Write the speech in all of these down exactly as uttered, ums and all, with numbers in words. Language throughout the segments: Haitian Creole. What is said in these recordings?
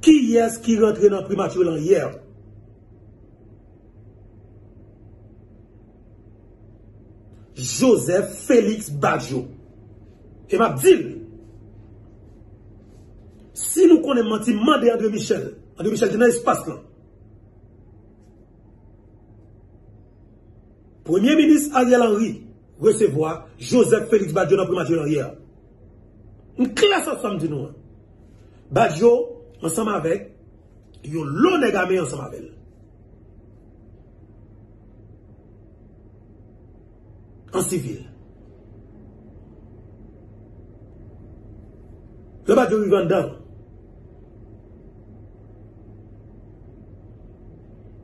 Kiyès ki rantre nan primati lan yè? Joseph Félix Badio. E m ap di l, si nou konnen m manti, mande André Michel. André Michel te nan espas lan. Premye minis Ariel Henry resevwa Joseph Félix Badio nan primati lan yè. M klè sou sa m di nou an. Badio, ansanm avèk yon lo nèg ame ansanm avè l. An sivil. Lè Badio rive anndan,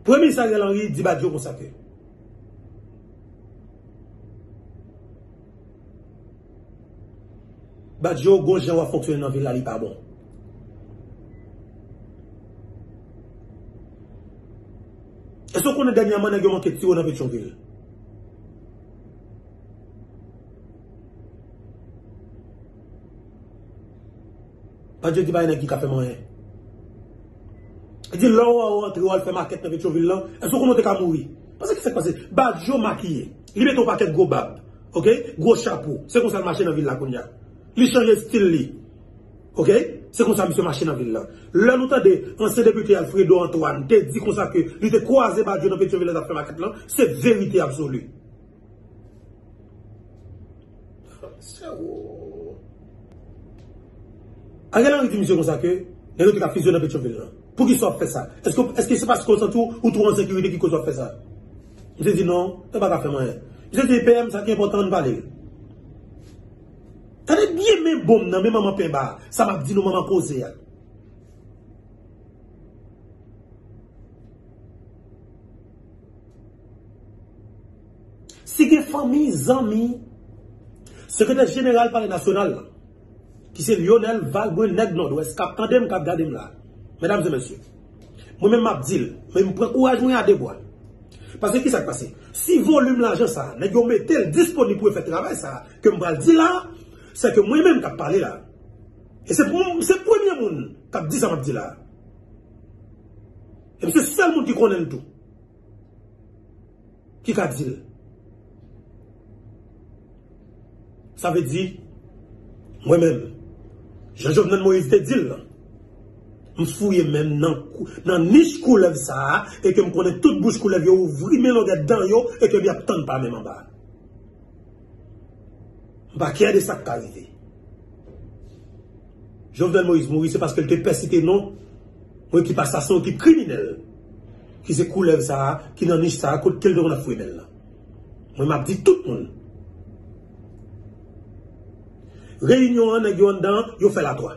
Premye minis Ariel Henry di Badio konsa ke Badio, gon jan w ap fonksyone nan vil la, li pa bon. Èske w konnen dènyèman nèg yo manke tire w nan Petyonvil? Badio di pa gen nèg ki ka fè m anyen. Li di lè w antre w al fè makèt nan Petyonvil lan, èske w konnen w te ka mouri? Paske ki sa k pase? Badio makiye. Li mete yon pakèt gwo bab. Oke? Gwo chapo. Se konsa l mache nan vil la kounye a. Li chanje estil li. Oke? Se konsa misye mache nan vil la. Lè nou tande ansyen depite Alfredo Antoine te di konsa ke li te kwaze Badio nan Petyonvil lè l t ap fè makèt lan, se verite absoli. Ariel Henry di misye konsa ke nèg yo te ka fizyone nan Petyonvil lan. Poukisa w ap fè sa? Èske, èske se paske w santi w, ou twò an sekirite ki koz w ap fè sa? Misye di non, yo pa ka fè m anyen. Misye di P M, sa ki enpòtan, ann pale. Tande byen men bon m nan, men manman penba a, sa m ap di nou manman koze a. Si gen fanmi, zanmi, sekretè jeneral Palè Nasyonal la, ki se Lyonel Valbrun, nèg Nòdwès, k ap tande m, k ap gade m la, medam e mesye, mwen menm m ap di l, men m pran kouraj mwen a de bwa. Paske ki sa k pase? Si volim lajan sa a, nèg yo mete l disponib pou yo fè travay sa a, ke m pral di la, se ke mwen menm k ap pale la. E se pou, se premye moun k ap di sa m ap di la. E m se sèl moun ki konnen l tou. Ki ka di l. Sa vle di, mwen menm, jan Jovenel Moïse te di l lan, m fouye men m nan, nan nich koulèv sa a, e ke m konnen tout bouch koulèv yo ouvri men longè dan yo, e ke y ap tann pa men m anba. M pa kyè de sa k ka rive. Jovenel Moïse mouri, se paske l te pè site non yon ekip asasen, yon ekip kriminèl, ki se koulèv sa a, ki nan nich sa a, kot ke l te konn ap fouye men l lan. Mwen, m ap di tout moun. Reyinyon an, nèg yo anndan, yo fè l a twa.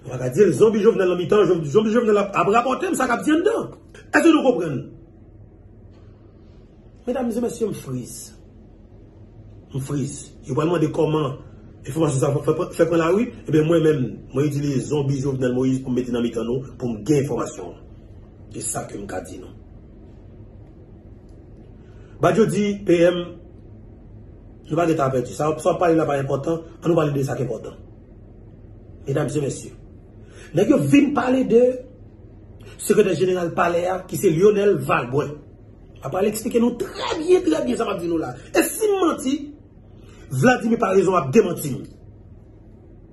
Ou pa ka di l, zonbi Jovenel nan mitan, zonbi Jovenel ap, ap rapòte m sa k ap di anndan. Èske nou konprann? Medam e mesye, m friz. M friz. Yo pral mande kòman enfòmasyon sa fè, fè, fè pran lari. Ebyen, mwen menm, mwen itilize zonbi Jovenel Moïse pou m mete nan mitan nou, pou m gen enfòmasyon an. Se sa ke m ka di nou. Badio di, P M, nou pa gen tan a pèdi. Sa, sa w ap pale la pa enpòtan, ann nou pale de sa k enpòtan. Medam e mesye, nèg yo vin pale de sekretè jeneral palè a, ki se Lyonel Valbrun. M ap pral eksplike nou trè byen, trè byen sa m ap di nou la. E si m manti, Vladimir Paraison ap demanti m.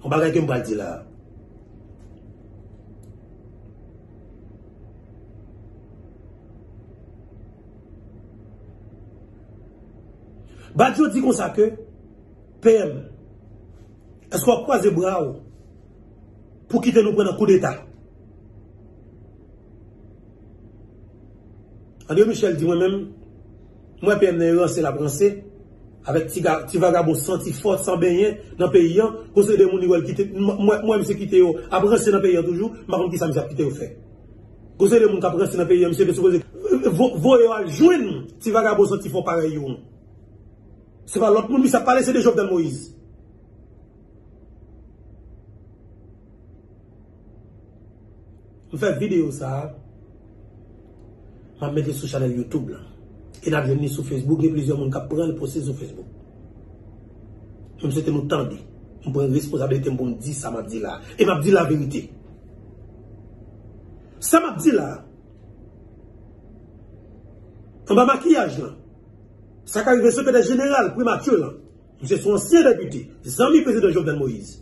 Yon bagay ke m pral di la a. Badio di konsa ke, P M, èske w ap kwaze bra w pou kite nou pran nan koudeta? André Michel di mwen menm, m wè P M nan e ranse l ap ranse, avèk ti ga-, ti vagabon santi fò, san benyen nan peyi an, gon seri de moun li wè l kite, m, m wè, m wè misye kite yo ap ranse nan peyi an toujou, m pa konn kisa misye ap kite yo fè. Gon seri de moun k ap ranse nan peyi an, misye te sipoze vo-, voye yo al jwenn ti vagabon santi fò parèy yo an. Se pa lòt moun misye ap pale, se de Jovenel Moïse. M fè videyo sa a, m ap mete sou chanèl YouTube lan. E n ap jwenn li sou Facebook, gen plizyè moun k ap pran l poste sou Facebook. M swete nou tande. M pran responsablite m pou m di sa m ap di la. E m ap di laverite. Sa m ap di la, anba makiyaj lan, sa ka rive sekretè jeneral primati lan, misye se yon ansyen depite, zanmi prezidan Jovenel Moïse.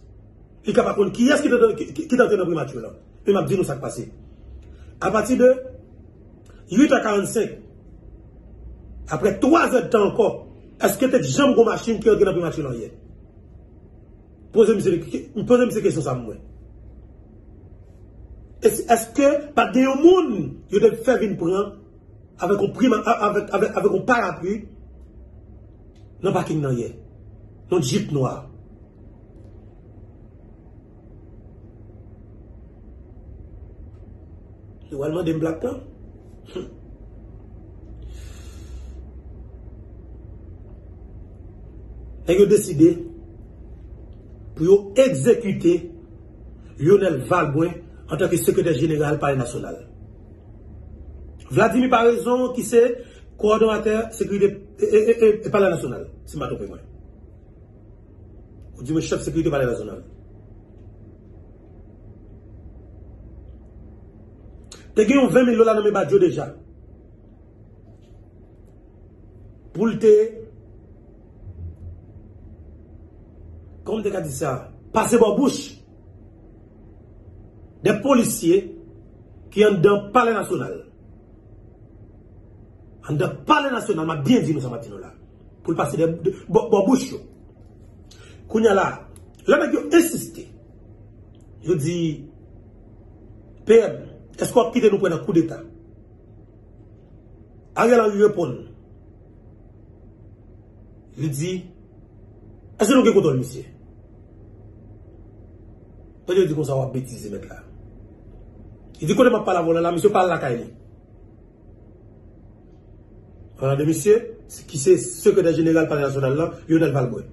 Li ka pa konn kiyès ki te, ki, ki, ki te antre nan primati lan. Men m ap di nou sa k pase. Apati de uit è karannsenk, apre twa zè d tan ankò, èske te janm gon machin ki antre nan primati lan yè? Poze misye, poze misye kesyon sa mwen. Es-, èske pa t gen yon moun yo te fè vin pran avèk yon prima, avèk, avèk, avèk yon parapli nan paking nan yè? Yon jip nwa. Yo pral mande m plak lan. Nèg yo deside pou yo egzekite Lionel Valbrun antanke sekretè jeneral Palè Nasyonal. Vladimir Paraison, ki se kowòdonatè sekirite e, e, e, e, e Palè Nasyonal, si m pa twonpe mwen. Ou di mwen chèf sekirite Palè Nasyonal. Te gen yon ven mil dola nan men Badio deja. Pou l te, kòman m te ka di sa? Pase bò bouch de polisye ki anndan Palè Nasyonal. Anndan Palè Nasyonal, m ap byen di nou sa m ap di nou la. Pou l pase de, de, bò, bò bouch yo. Kounye a la, lè nèg yo ensiste, yo di, P M, èske w ap kite nou pran nan koudeta? Ariel Henry reponn. Li di, èske nou gen kontwòl misye? Mwen di konsa w ap betize mèt la. Li di kote m ap pale avè w la, la, misye pa al lakay li. Pale de misye, ki se sekretè jeneral Palè Nasyonal la, Lionel Valbrun.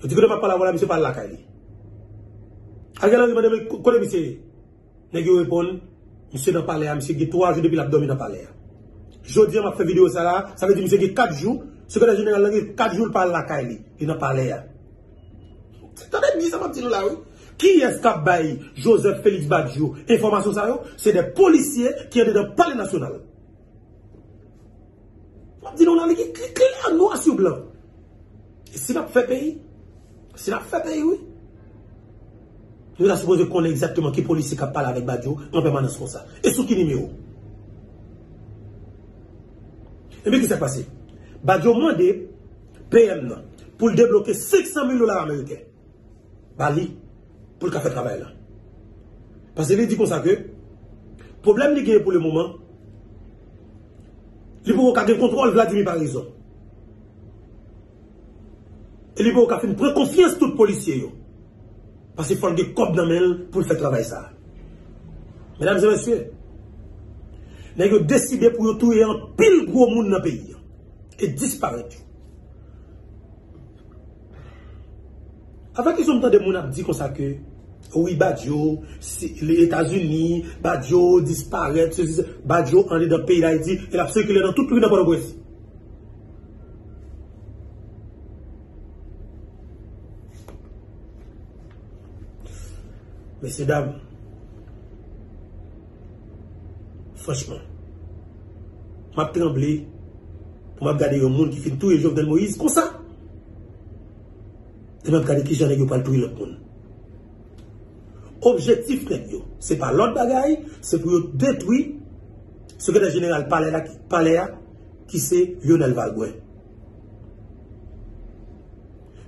Yo di kote m ap pale avè w la, misye pa al lakay li. Ariel Henry mande men kote misye ye? Nèg yo reponn, misye nan palè a, misye gen twa jou depi l ap dòmi nan palè a. Jodi a m ap fè videyo sa la, sa vle di misye gen kat jou, sekretè jeneral la gen kat jou l pa al lakay li, li nan palè a. Tande byen sa m ap di nou la wi. Kiyès k ap bay Joseph Félix Badio enfòmasyon sa yo? Se de polisye ki andedan Palè Nasyonal. M ap di nou la, li, li klè nwa sou blan. E si n ap fè peyi, si n ap fè peyi, wi. Nou ta sipoze konnen egzakteman ki polisye k ap pale avèk Badio an pèmanans konsa. E sou ki nimewo? Ebyen, ki sa k pase? Badio mande P M nan pou l debloke senk san mil dola ameriken ba li pou l ka fè travay la. Paske li di konsa ke pwoblèm li genyen pou le moman, li poko ka gen kontwòl Vladimir Paraison. E li poko ka fin pran konfyans tout polisye yo. Paske fò l gen kòb nan men l pou l fè travay sa a. Medam e mesye, nèg yo deside pou yo touye anpil gwo moun nan peyi an e disparèt yo. Avèk ki son m tande moun ap di konsa ke, wi, Badio, si, Etazini, Badio disparèt, sesi, sela, Badio andedan peyi Dayiti, e l ap sikile nan tout ri nan Pòtoprens. Mesye dam, franchman, m ap tranble pou m ap gade yon moun ki fin touye Jovenel Moïse konsa. E m ap gade kijan nèg yo pral touye lòt moun. Objektif nèg yo, se pa lòt bagay, se pou yo detwi sekretè jeneral palè la, palè a, ki se Lionel Valbrun.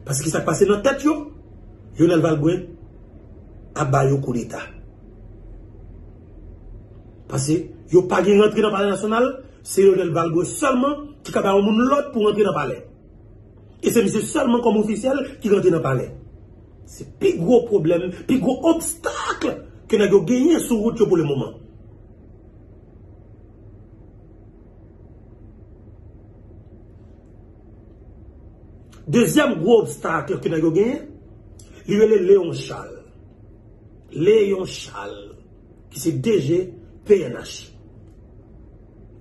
Paske sa k pase nan tèt yo, Lionel Valbrun ap ba yo koudeta. Paske yo pa gen rantre nan Palè Nasyonal, se Lionel Valbrun sèlman ki ka ba yon moun lòd pou rantre nan palè. E se misye sèlman kòm ofisyèl ki rantre nan palè. Se pi gwo pwoblèm, pi gwo obstak ke nèg yo genyen sou wout yo pou le moman. Dezyèm gwo obstak ke nèg yo genyen, li rele Léon Charles. Léon Charles, ki se D G P N H,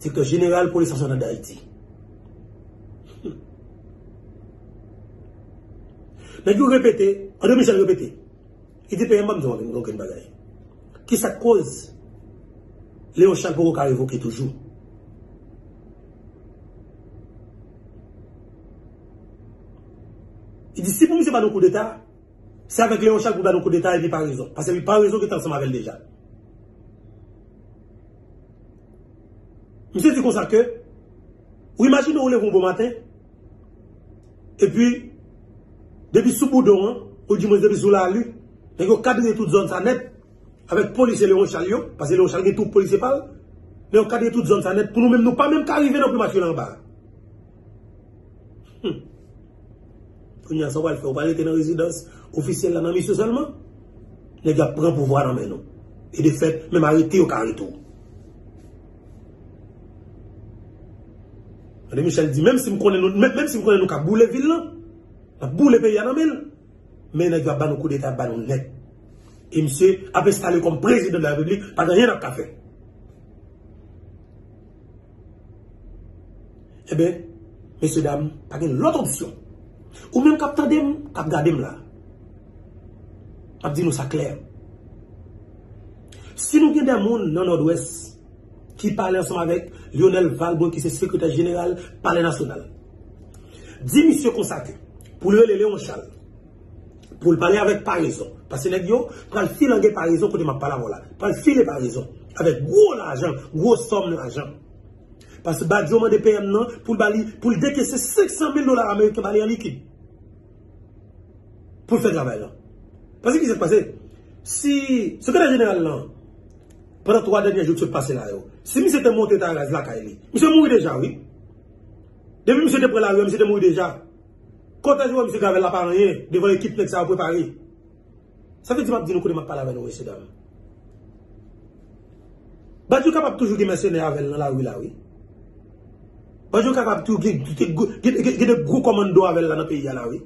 Direktè Jeneral Polis Nasyonal Dayiti. Nèg yo repete André Michel repete. Li di, "P M, ban m di w okenn bagay. Ki sa k koz Léon Charles poko ka revoke toujou?" Li di, "Si pou misye ba nou koudeta, se avèk Léon Charles pou ba nou koudeta epi Paraison. Paske epi Paraison ki te ansanm avè l deja." Misye di konsa ke, ou imajine ou leve yon bon maten, epi, depi sou boudon an, ou di mwen depi sou lari, nèg yo kadre tout zòn sa nèt, avèk polisye Léon Charles yo, paske Léon Charles gen twoup polisye pa l, nèg yo kadre tout zòn sa nèt, pou nou menm, nou pa menm ka rive nan Primati la anba. Hmm. Kounye a, sa w pral fè? Ou pral rete nan rezidans ofisyèl la nan misye sèlman? Nèg yo ap pran pouvwa nan men nou. E de fèt, menm arete yo ka arete w. André Michel di, menm si m konnen nou, menm, menm si m konnen nou ka boule vil lan, n ap boule peyi a nan men l, men nèg yo ap ba nou koudeta, ap ba nou nèt. E misye ap enstale kòm prezidan de la repiblik, pa gen anyen n ap ka fè. Ebyen, mesye dam, pa gen lòt opsyon. Ou menm k ap tande m, k ap gade m la, m ap di nou sa klè. Si nou gen de moun nan Nòdwès ki pale ansanm avèk Lionel Valbrun, ki se sekretè jeneral Palè Nasyonal, di misye konsa ke pou l rele Léon Charles, pou l pale avèk Paraison. Paske nèg yo pral filange Paraison kote m ap pale avè w la. Pral file Paraison avèk gwo lajan, gwo sòm lajan. Paske Badio mande P M nan pou l ba li, pou l dekese senk san mil dola ameriken ba li an likid. Pou l fè travay lan. Paske ki sa k pase? Si sekretè jeneral lan, pandan twa dènye jou k sot pase la yo, si misye te monte taraz lakay li, misye mouri deja, wi. Depi misye te pran lari a, misye te mouri deja. Kòtèj ou wè misye Gravel la pa anyen devan ekip nèg sa yo prepare. Sa vle di m ap di nou kote m ap pale avè nou, mesye dam. Badio kapab toujou gen mèsenè avè l nan lari la, wi. Badio kapab toujou gen, gen, gen, gen de gwo kòmando avè l la nan peyi a la, wi.